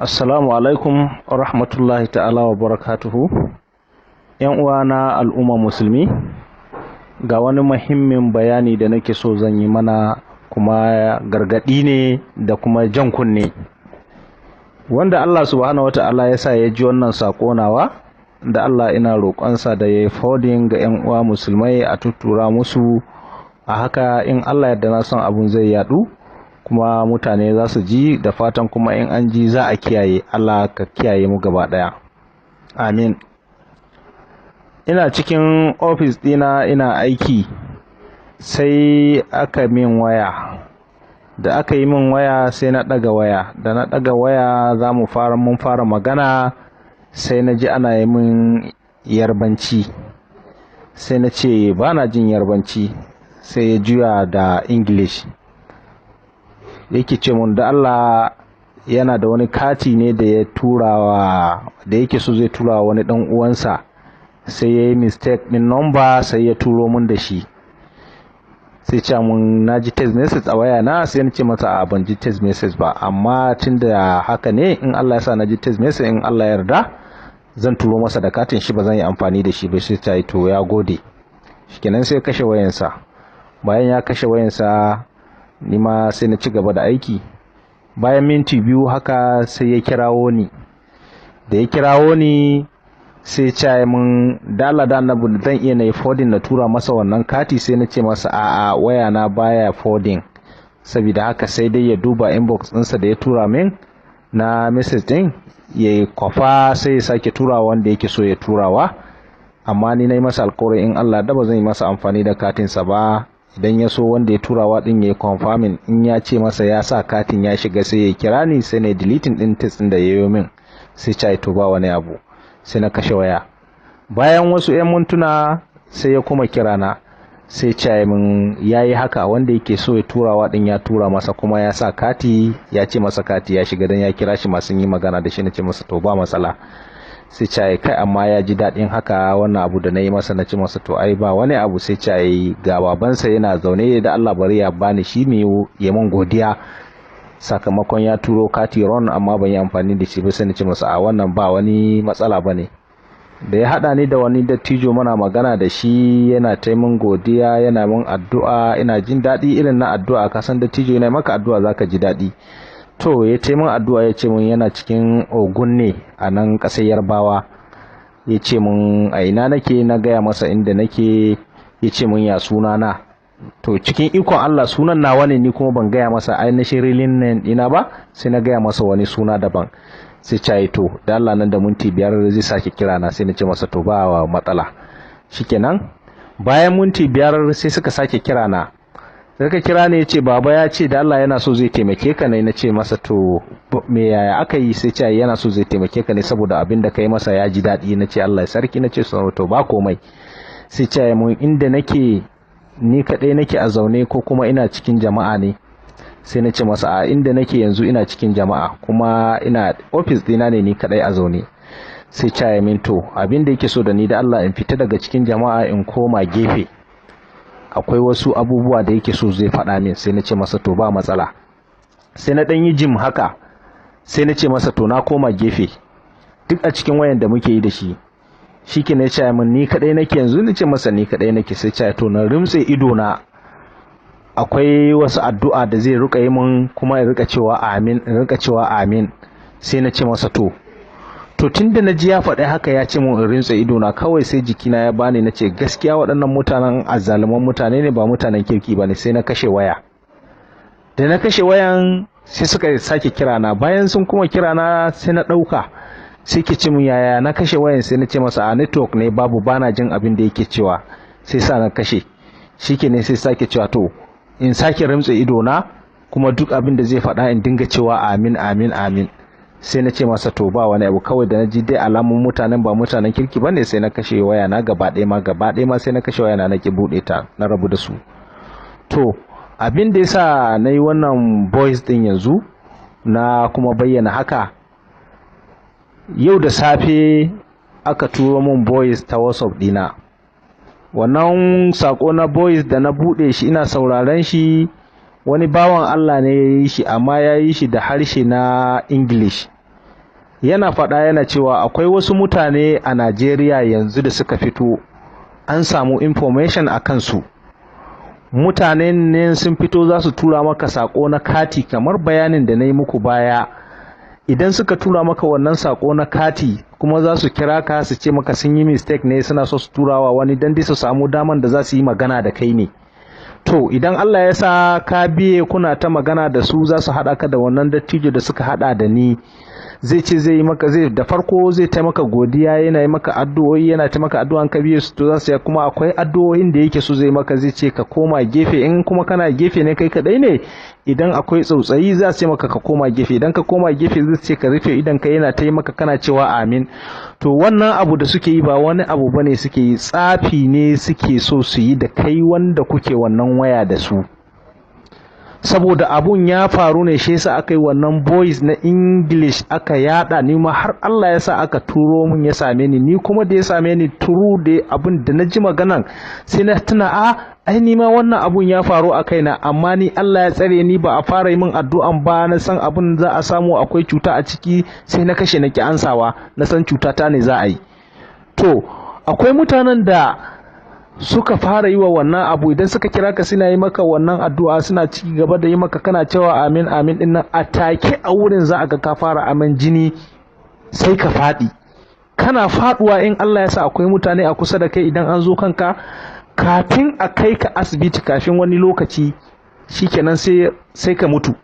Assalamu alaikum wa rahmatullahi ta'ala wa barakatuhu. ‘Yan uwana al'umma musulmi, ga wani muhimmin bayani da nake so zan yi mana, kuma gargaɗi ne da kuma jan kunne. Wanda Allah subhanahu wa ta'ala ya sa ya ji wannan saƙo nawa, da Allah ina roƙonsa da ya yi forwarding ga ‘yan uwa musulmai a tuttura musu. A haka in Allah yadda, na son abun zai yaɗu, kuma mutane za su ji, da fatan kuma in an ji za a kiyaye. Allah ka kiyaye mu gaba ɗaya, amin. Ina cikin ofis ɗina ina aiki, sai aka min waya. Da aka yi min waya, sai na ɗaga waya. Da na ɗaga waya, za mu fara, mun fara magana, sai na ji ana yi min Yarbanci. Sai na ce ba na jin Yarbanci. Sai ya juya da English, yake ce mun da Allah yana da wani kati ne da ya turawa, da yake so zai tura wani dan uwansa, sai ya yi mistake din number, sai ya turo mun da shi. Sai ce mun na ji text message a waya na. Sai na ce masa a ban ji text message ba, amma tunda haka ne, in Allah ya sa na ji text message, in Allah ya yarda zan turo masa da katin shi, ba zan yi amfani da shi ba. Sai ta yi to, ya gode. Shikenan, sai kashe wayansa. Bayan ya kashe wayansa, ni ma sai na ci gaba da aiki. Bayan minti 2 haka, sai ya kirawo ni. Da ya kirawo ni, sai ce mun da Allah da Annabi zan iya na yi forwarding na tura masa wannan kati. Sai na ce masa a'a, waya na baya forwarding, saboda haka sai dai ya duba inbox ɗinsa da ya tura min na message ɗin, ya kwafa, sai ya sake turawa wanda yake so ya turawa. Amma ni na yi masa alkawarin in Allah da ba zan yi masa amfani da katinsa ba. Idan ya so, wanda ya turawa din ya yi confirming, in ya ce masa ya sa katin ya shiga, sai ya kira ni, sai na deleting din text din da ya yi min. Sai ce to, ba wani abu. Sai na kashe waya. Bayan wasu 'yan mintuna, sai ya kuma kira na, sai ce min ya yi haka, wanda yake so ya turawa din ya tura masa, kuma ya sa kati, ya ce masa kati ya shiga, dan ya kira shi masu yi magana da shi. Na ce masa to, ba matsala. Sai ce kai, amma ya ji daɗin haka wannan abu da na yi masa. Na ce masa to, ai ba wani abu. Sai ce ga babansa yana zaune, da Allah bari ya bani shi mai ya mun godiya sakamakon ya turo kati wrong, amma ban yi amfani da shi ba. Sai na ce masa a wannan ba wani matsala ba ne. Da ya haɗa ni da wani dattijo, muna magana da shi, yana ta min godiya, yana min addu'a. Ina jin daɗi irin na addu'a, ka san dattijo yana maka addu'a zaka ji daɗi. To, ya ce min addu'a, ya ce min yana cikin Ogun ne a nan ƙasar Yarbawa. Ya ce min a ina nake, na gaya masa inda nake. Ya ce min ya suna na. To, cikin ikon Allah, sunan nawa ne, ni kuma ban gaya masa ainihin real name ɗina ba, sai na gaya masa wani suna daban. Sai ce to, da Allah nan da minti 5 zai sake kira na. Sai na ce masa to, ba matsala. Shikenan, bayan minti 5 sai suka sake kira na. Sai ka kira ne, ya ce baba ya ce da Allah yana so zai taimake ka ne. Na ce masa to, me yaya aka yi? Sai ce yana so zai taimake ka ne saboda abin da ka yi masa, ya ji daɗi. Na ce Allah ya sarki. Na ce to, ba komai. Sai ce mun inda nake, ni kaɗai nake a zaune ko kuma ina cikin jama'a ne? Sai na ce masa a inda nake yanzu ina cikin jama'a, kuma ina ofis ɗina ne, ni kaɗai a zaune. Sai ce min to, abin da yake so da ni, da Allah in fita daga cikin jama'a in koma gefe, akwai wasu abubuwa da yake so zai faɗa min. Sai na ce masa to, ba matsala. Sai na ɗan yi jim haka, sai na ce masa to, na koma gefe. Duk a cikin wayan da muke yi da shi. Shi ke na ce min ni kaɗai nake yanzu? Na ce masa ni kaɗai nake. Sai ce to, na rimtse ido na, akwai wasu addu'a da zai rika yi mun, kuma in rika cewa amin, in rika cewa amin. Sai na ce masa to. To, tunda na ji ya faɗi haka, ya ce mun in rintse ido na, kawai sai jikina ya bani, na ce gaskiya waɗannan mutanen azzaluman mutane ne, ba mutanen kirki ba ne. Sai na kashe waya. Da na kashe wayan, sai suka sake kira na. Bayan sun kuma kira na, sai na ɗauka. Sai ke ce mun yaya na kashe wayan? Sai na ce masa a network ne babu, bana jin abin da yake cewa, sai sa na kashe. Shike ne, sai sake cewa to, in sake rimtse ido na, kuma duk abin da zai faɗa in dinga cewa amin, amin, amin. Sai na ce masa to, ba wani abu. Kawai da na ji dai alamun mutanen ba mutanen kirki bane, sai na kashe waya na gaba ɗaya ma. Gaba ɗaya ma sai na kashe waya na, na ki buɗe ta, na rabu da su. To, abin da yasa na yi wannan voice din yanzu na kuma bayyana haka, yau da safe aka turo mun voice ta WhatsApp dina. Wannan sako na voice da na buɗe shi ina sauraren shi, wani bawan Allah ne ya yi shi, amma ya yi shi da harshe na English. Yana faɗa yana cewa akwai wasu mutane a Najeriya yanzu da suka fito, an samu information a kansu. Mutanen ne sun fito za su tura maka saƙo na kati, kamar bayanin da na yi muku baya. Idan suka tura maka wannan saƙo na kati, kuma za su kira ka su ce maka sun yi mistake ne, suna so su turawa wani dan dai su samu daman da za su yi magana da kai ne. To, idan Allah ya sa ka biye, kuna ta magana da su, za su haɗa ka da wannan dattijo da suka haɗa da ni. Zai ce zai yi maka, zai da farko zai taimaka godiya, yana yi maka addu'o'i, yana ta maka addu'an. Ka biye su, to za su ya kuma akwai addu'o'in da yake so zai maka. Zai ce ka koma gefe. In kuma kana gefe ne, kai kadai ne, idan akwai tsautsayi, za su ce maka ka koma gefe. Idan ka koma gefe, zai ce ka rufe idan ka, yana ta yi maka, kana cewa amin. To, wannan abu da suke yi ba wani abu bane suke yi, tsafi ne suke so su yi da kai wanda kuke wannan waya da su. Saboda abun ya faru ne, shi yasa aka yi wannan voice na English aka yada. Ni ma har Allah ya sa aka turo mun, ya same ni. Ni kuma da ya same ni turu da abun da na ji maganan, sai na tuna, a ai ni ma wannan abun ya faru a kaina, amma ni Allah ya tsare ni, ba a fara yi min addu'an ba. Na san abun za a samu akwai cuta a ciki, sai na kashe, na ki ansawa. Na san cuta ta ne za a yi. To, akwai mutanen da suka fara yi wa wannan abu. Idan suka kira ka, suna yi maka wannan addu'a, suna ci gaba da yi maka, kana cewa amin amin din nan, a take a wurin za a ga ka fara aman jini, sai ka faɗi. Kana faɗuwa, in Allah ya sa akwai mutane a kusa da kai, idan an zo kanka, kafin a kai ka asibiti, kafin wani lokaci, shikenan sai ka mutu.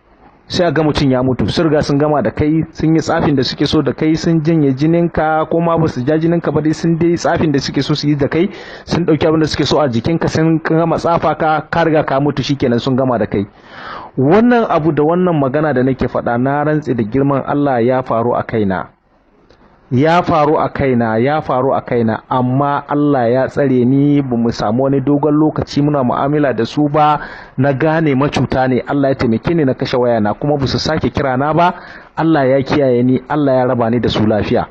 Sai a ga mutum ya mutu. Sun riga sun gama da kai, sun yi tsafin da suke so da kai, sun janye jininka, ko ma ba su ja jininka ba dai, sun dai tsafin da suke so su yi da kai, sun dauki abin da suke so a jikinka, sun gama tsafa ka, ka riga ka mutu, shikenan sun gama da kai. Wannan abu da wannan magana da nake faɗa, na rantse da girman Allah, ya faru a kaina, ya faru a kaina, ya faru a kaina, amma Allah ya tsare ni. Ba mu samu wani dogon lokaci muna mu'amala da su ba, na gane macuta ne. Allah ya taimake ni, na kashe wayana, kuma ba su sake kira na ba. Allah ya kiyaye ni, Allah ya raba ni da su lafiya.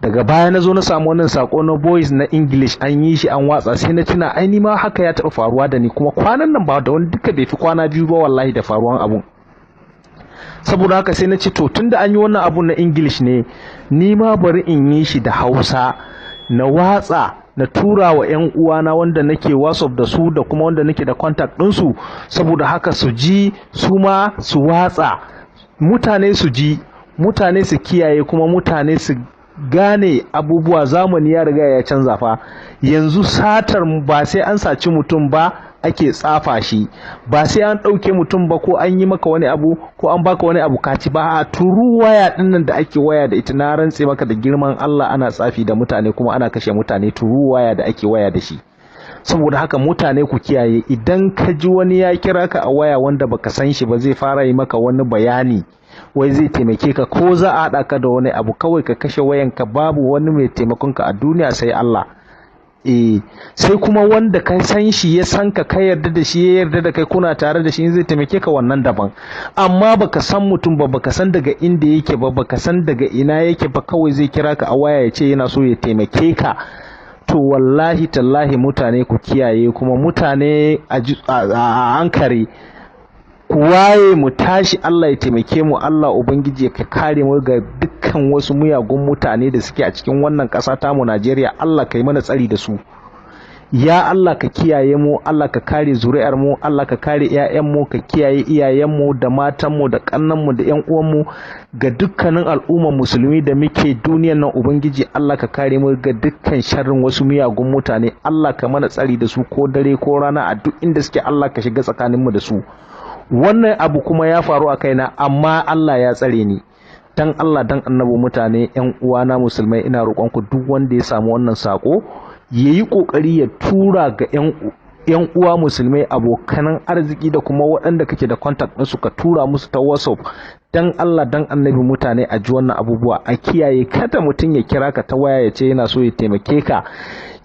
Daga baya na zo na samu wannan sako na voice na English, an yi shi an watsa, sai na tuna, ai ni ma haka ya taɓa faruwa da ni, kuma kwanan nan, ba da wani duka bai fi kwana 2 ba wallahi da faruwan abun. Saboda haka sai na ce, to, tunda an yi wannan abun na English ne, ni ma bari in yi shi da Hausa, na watsa, na tura wa 'yan uwana wanda nake WhatsApp da su da kuma wanda nake da contact ɗinsu. Saboda haka su ji, su ma su watsa, mutane su ji, mutane su kiyaye, kuma mutane su gane abubuwa. Zamani ya riga ya canza fa. Yanzu satar ba sai an saci mutum ba ake tsafa shi, ba sai an ɗauke mutum ba, ko an yi maka wani abu, ko an baka wani abu kaci ba. A turu waya ɗinnan da ake waya da ita, na rantse maka da girman Allah, ana tsafi da mutane kuma ana kashe mutane turu waya da ake waya da shi. Saboda haka mutane ku kiyaye. Idan ka ji wani ya kira ka a waya wanda baka san shi ba, zai fara yi maka wani bayani, wai zai taimake ka ko za a haɗa ka da wani abu, kawai ka kashe wayanka. Babu wani mai taimakon ka a duniya sai Allah. Eh, sai kuma wanda ka san shi, ya san ka, ka yarda da shi, ya yarda da kai, kuna tare da shi, zai taimake ka, wannan daban. Amma baka san mutum ba, baka san daga inda yake ba, baka san daga ina yake ba, kawai zai kira ka a waya ya ce yana so ya taimake ka, to wallahi tallahi mutane ku kiyaye. Kuma mutane a hankare, ku waye, mu tashi. Allah ya taimake mu, Allah Ubangiji ya kare mu ga dukkan wasu miyagun mutane da suke a cikin wannan ƙasa tamu Najeriya. Allah ka yi mana tsari da su. Ya Allah, ka kiyaye mu. Allah, ka kare zuri'ar mu. Allah, ka kare ƴaƴan mu, ka kiyaye iyayen mu da matan mu da kannan mu da ƴan uwan mu, ga dukkanin al'ummar musulmi da muke duniyar nan. Ubangiji Allah, ka kare mu ga dukkan sharrin wasu miyagun mutane. Allah, ka mana tsari da su, ko dare ko rana, a duk inda suke, Allah ka shiga tsakanin mu da su. Wannan abu kuma ya faru a kaina, amma Allah ya tsare ni. Dan Allah dan Annabi, mutane, ƴan uwana musulmai, ina roƙon ku, duk wanda ya samu wannan sako, yayi kokari ya tura ga ƴan uwa musulmai, abokanan arziki, da kuma waɗanda kake da contact ɗinsu, ka tura musu ta WhatsApp. Dan Allah dan Annabi, mutane a ji wannan abubuwa, a kiyaye. Kada mutum ya kira ka ta waya ya ce yana so ya taimake ka,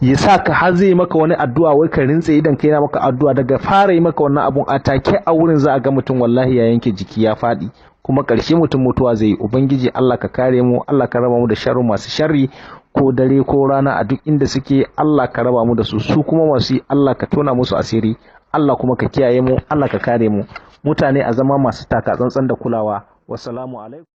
ya sa ka har zai maka wani addu'a, wai ka rintse idan ka, yana maka addu'a. Daga fara yi maka wannan abun, a take a wurin za a ga mutum wallahi ya yanke jiki, ya faɗi, kuma ƙarshe mutum mutuwa zai yi. Ubangiji Allah, ka kare mu. Allah, ka raba mu da sharri masu sharri, ko dare ko rana, a duk inda suke, Allah ka raba mu da su. Su kuma masu yi, Allah ka tona musu asiri. Allah kuma ka kiyaye mu, Allah ka kare mu. Mutane a zama masu taka tsantsan da kulawa. Wassalamu alaikum.